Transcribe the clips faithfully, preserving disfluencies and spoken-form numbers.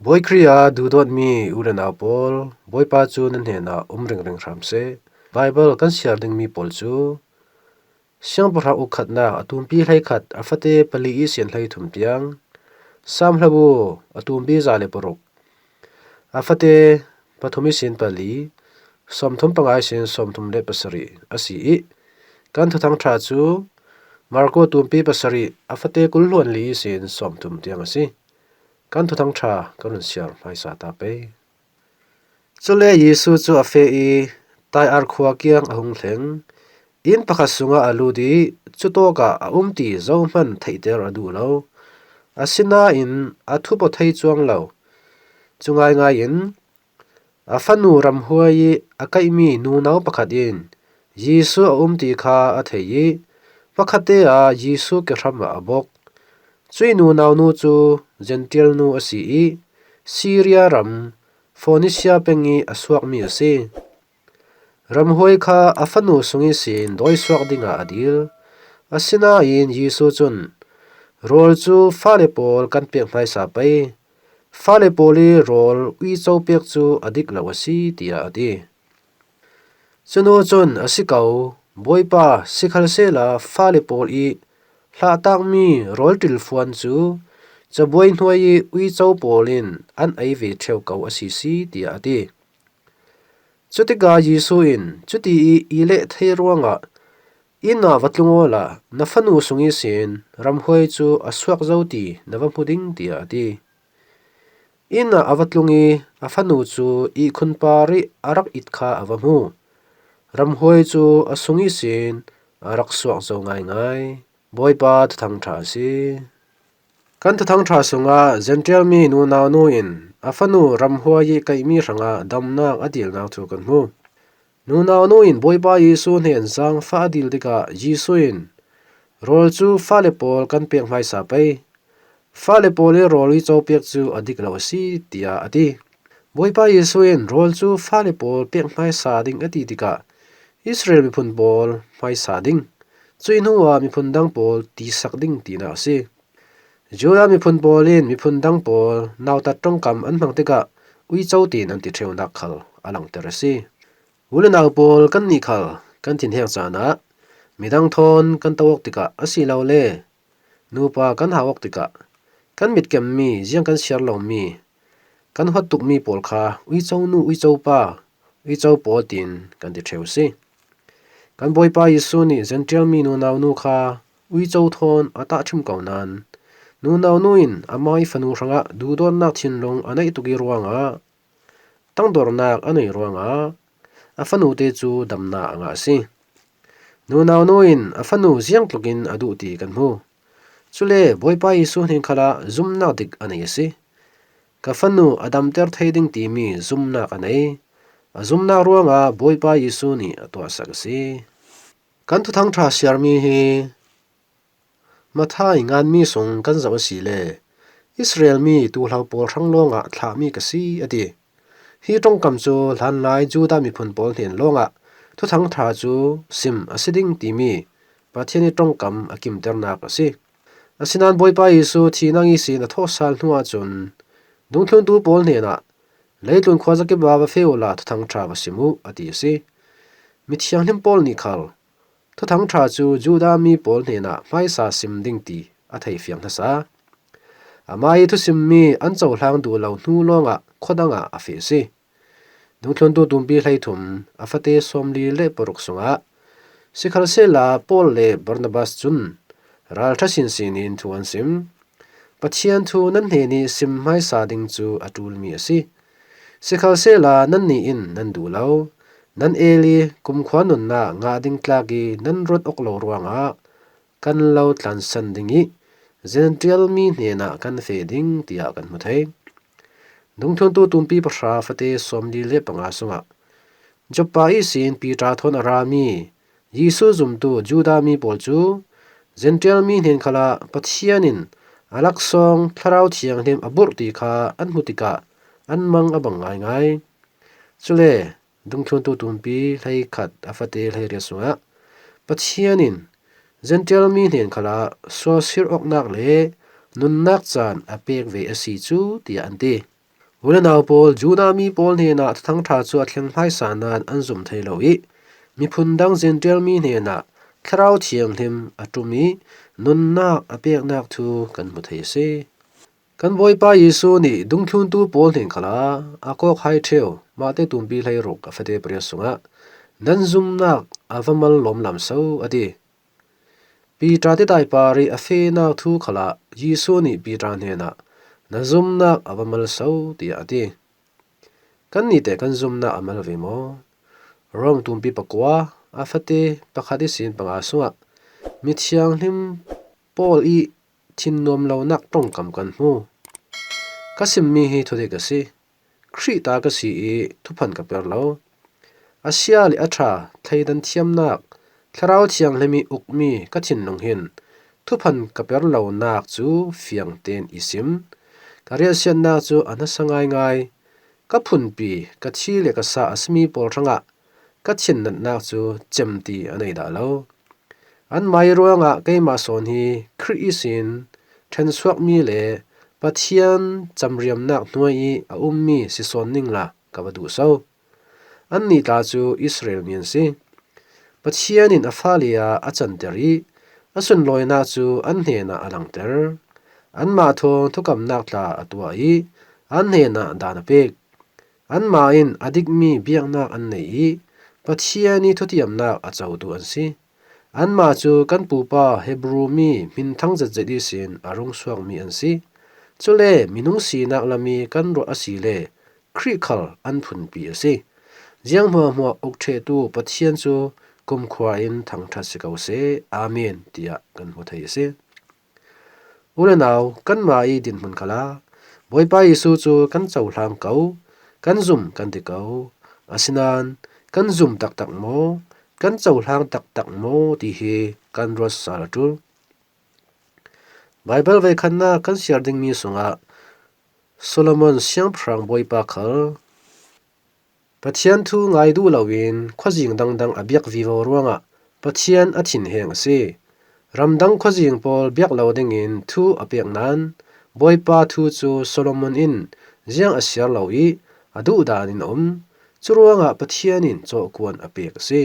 Bawi Khrih a duhdawtmi u le nau pawl, Bawipa cu nan hnenah um ringring hram seh. Baibal kan siar dingmi pawl cu Siangpahrang uk khatnak a tumpi hleikhat a fate pali ihsin hleithum tiang, Saam hlabu a tumpi za le paruk a fate pathum ihsin pali, sawmthum panga ihsin sawmthum le pasarih a si ih, kan Thuthang ṭha cu Marko tumpi pasarih a fate kul hluan li ihsin sawmthum tiang a si. Kan Thuthang ṭha kan run siar hmaisa ta pei. Cule Jesuh cu a feh ih Tair khua kiang a hung thleng. Inn pakhat sungah a lut ih cutawkah a um ti zohman theihter a duh lo. Asinain a thup aw thei cuang lo. Cu ngaingai in a fanu ramhuai ih a kaihmi nunau pakhat in Jesuh a um ti kha a thei ih hmakhatte ah Jesuh kehram ah a bok. Cuih nunau nu cu Jentail nu a si ih Siria ram Fonisia peng ih a suakmi a si. Ramhuai kha a fanu sung ihsin dawisuak dingah a dil. Asinain Jesuh cun, "Rawl cu fale pawl kan pek hmaisa pei. Fale pawl ih rawl uico pek cu a dik lo a si," tiah a ti. Cunu cun, "A si ko, Bawipa, sikhalsehla fale pawl ih hlahtakmi rawl ṭilfuan cu cabuai hnuai ih uico pawl in an ei ve ṭheu ko a sisi," tiah a ti. Cutikah Jesuh in, "Cuti ih i leh thei ruangah inn ah va tlung awla na fanu sung ihsin ramhuai cu a suak zo ti na va hmu ding," tiah a ti. Inn ah a va tlung ih a fanu cu ihkhun par ih a rak it kha a va hmu. Ramhuai cu a sung ihsin a rak suak zo ngaingai. Bawipa Thuthang ṭha a si. Kan Thuthang ṭha sungah Jentail mi nunau nu in a fanu ramhuai ih kaihmi hrangah damnak a dilnak thu kan hmu. Nunau nu in Bawipa Jesuh hnen zaangfah a dil tikah Jesuh in, "Rawl cu fale pawl kan pek hmaisa pei. Fale pawl ih rawl uico pek cu a dik lo a si," tiah a ti. Bawipa Jesuh in rawl cu fale pawl pek hmaisa ding a ti tikah Israel miphun pawl hmaisa ding, cuih hnuah miphun dang pawl tisak ding tinak a si. Judah miphun pawl in miphun dang pawl nautat ṭongkam an hmang tikah uico tiin an ti ṭheunak khal a langter a si. U le nau pawl kannih khal kan thinheng caan ah midang thawn kan to awk tikah asilole nupa kan hau awk tikah kan mitkemmi, ziang kan siar lomi, kan huat tukmi pawl kha uico nu, uico pa, uico pawl tiin kan ti ṭheu a si. Kan Bawipa Jesuh nih Jentail mi nunau nu kha uico thawn a tahṭhim ko nain nunau nu in amah ih fanu hrangah duhdawtnak thinlung a neih tuk ih ruangah tangdornak a nei ruangah a fanute cu damnak a ngah a si. Nunau nu in a fanu ziangtlukin a duh ti kan hmu. Cule Bawipa Jesuh hnen khalah zumnak dik a nei a si. Ka fanu a damter thei ding timi zumnak a nei. A zumnak ruangah Bawipa Jesuh nih a tuahsak a si. Kan Thuthang ṭha siarmi hi Matthai nganmi sung kan zoh asile Israel mi tuuhlo pawl hrang lawngah thlahmi ka si, a ti. Hi ṭongkam cu hlanlai Judah miphun pawl hnen lawngah Thuthang ṭha cu sim a si ding timi Pathian ih ṭongkam a kimternak a si. Asinain Bawipa Jesuh thihnak ihsin a thawhsal hnu ahcun dungthluntu pawl hnenah, "Leitlun khuazakip ah va feh uhla Thuthang ṭha va sim uh," a ti a si. Mithianghlim pawl nih khal Thuthang ṭha cu Judah mi pawl hnenah hmaisa sim ding ti a theifiang hlasa. Amah ih thusimmi an cohlang duh lo hnu lawngah khuadangah a feh a si. Dungthluntu tumpi hleithum a fate sawmli le paruk sungah, sikhalsehla Paul le Barnabas cun ralṭha sinsin in thu an sim. Pathian thu nan hnen ih sim hmaisa ding cu a ṭulmi a si. Sikhalsehla nannih in nan duh lo. Nan el ih kumkhua nunnak ngah ding tlak ih nan ruat awk lo ruangah kan lo tlansan ding ih Jentail mi hnenah kan feh ding, tiah kan hmu thei. Dungthluntu tumpi pahra fate sawmli le panga sungah Joppa ihsin Piter thawn a rami Jesuh zumtu Judah mi pawl cu Jentail mi hnen khalah Pathian in a laksawng Thlarau Thianghlim a burh ti kha an hmu tikah an mang a bang ngaingai. Cule dungthluntu tumpi hleikhat a fate hleiriat sungah Pathian in Jentail mi hnen khalah sualsir awknak le nunnak caan a pek ve a si cu, tiah an ti. U le nau pawl, Judah mi pawl hnenah Thuthang Ṭha cu a thleng hmaisa nain an zum thei lo i miphun dang Jentail mi hnenah Thlarau Thianghlim a ṭum i nunnak a peknak thu kan hmu thei a si. Kan Bawipa Jesuh nih dungthluntu pawl hnen khalah a kawk hai ṭheu Mate tumpi hleiruk a fate pariat sungah, "Nan zumnak a va mal lawmlam so," a ti. Piter titaipar i a fehnak thu khalah Jesuh nih Piter hnenah, "Na zumnak a va mal so," tiah a ti. Kannih teh kan zumnak a mal ve maw? Rom tumpi pakua, a fate pakhat ihsin panga sungah mithianghlim pawl i thinnuam lonak ṭongkam kan hmu. Ka simmi hi thudik a si. Khrih ta ka si i thuphan ka per lo. A sia le a ṭha thleidan thiamnak Thlarau Thianghlim i ukmi ka thinlung hin thuphan ka per lonak cu fiang tein i sim. Ka riahsiatnak cu a nasa ngaingai. Ka phunpi, ka thi le ka sa a simi pawl hrangah ka thinnatnak cu cem ti a nei dah lo. Anmah i ruangah keimah sawn hi Khrih ihsin ṭhensuakmi le Pathian camriamnak hnuai i a ummi si sawn ningla ka va duh so. Annih tla cu Israel mi an si. Pathian in a fale ah a canter i a sunlawinak cu an hnenah a langter. Anmah thawn thukamnak tla a tuah i an hnenah dan a pek. Anmah in a dikmi biaknak an nei i Pathian i thutiamnak a cotu an si. Anmah cu kan pupa Hebru mi hminthang zetzet ihsin a rung suakmi an si. Cule minung sinak lam i kan ruah a si le Khrih khal an phunpi a si. Ziang hmuahhmuah uk ṭhehtu Pathian cu kumkhua in thangṭhat si ko seh. Amen, tiah kan hmu thei a si. U le nau, kanmah i dinhmun khalah Bawipa Jesuh cu kan cohlang ko, kan zum kan ti ko. Asinain kan zum taktak maw, kan cohlang taktak maw ti hi kan ruat sal a ṭul. Baibal voikhatnak kan siar dingmi sungah Solomon siangpahrang Bawipa khal Pathian thu ngai duh loin khuazing dangdang a biak vivo ruangah Pathian a thinheng a si. Ramdang khuazing pawl biak lo dingin thu a pek nain Bawipa thu cu Solomon in ziang a siar lo i a duh dan in a um. Curuangah Pathian in cawhkuan a pek a si.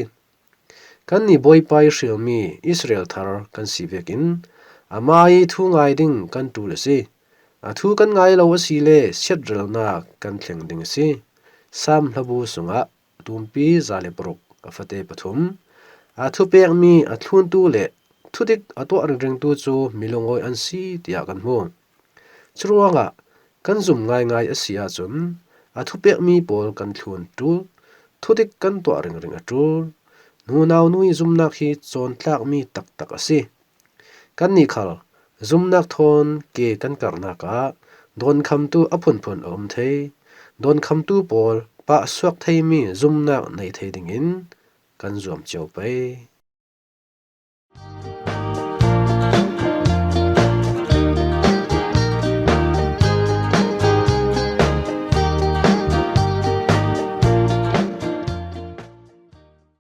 Kannih Bawipa i hrilmi Israel thar kan si vekin amah i thu ngai ding kan ṭul a si. A thu kan ngai lo a si le siatrelnak kan thleng ding a si. Salm hlabu sungah tumpi za le paruk a fate pathum, a thupekmi a thluntu le thudik a tuah ringringtu cu milungawi an si tiah kan hmu. Curuangah kan zum ngaingai a si ahcun a thupekmi pawl kan thlun ṭul, thudik kan tuah ringring a ṭul. Nunau nu i zumnak hi cawntlakmi taktak a si. Kannih khal zumnak thawn ke kan karnak ah dawnkhamtu a phunphun a um thei. Dawnkhamtu pawl pahsuak theimi zumnak nei thei dingin kan zuam cio pei.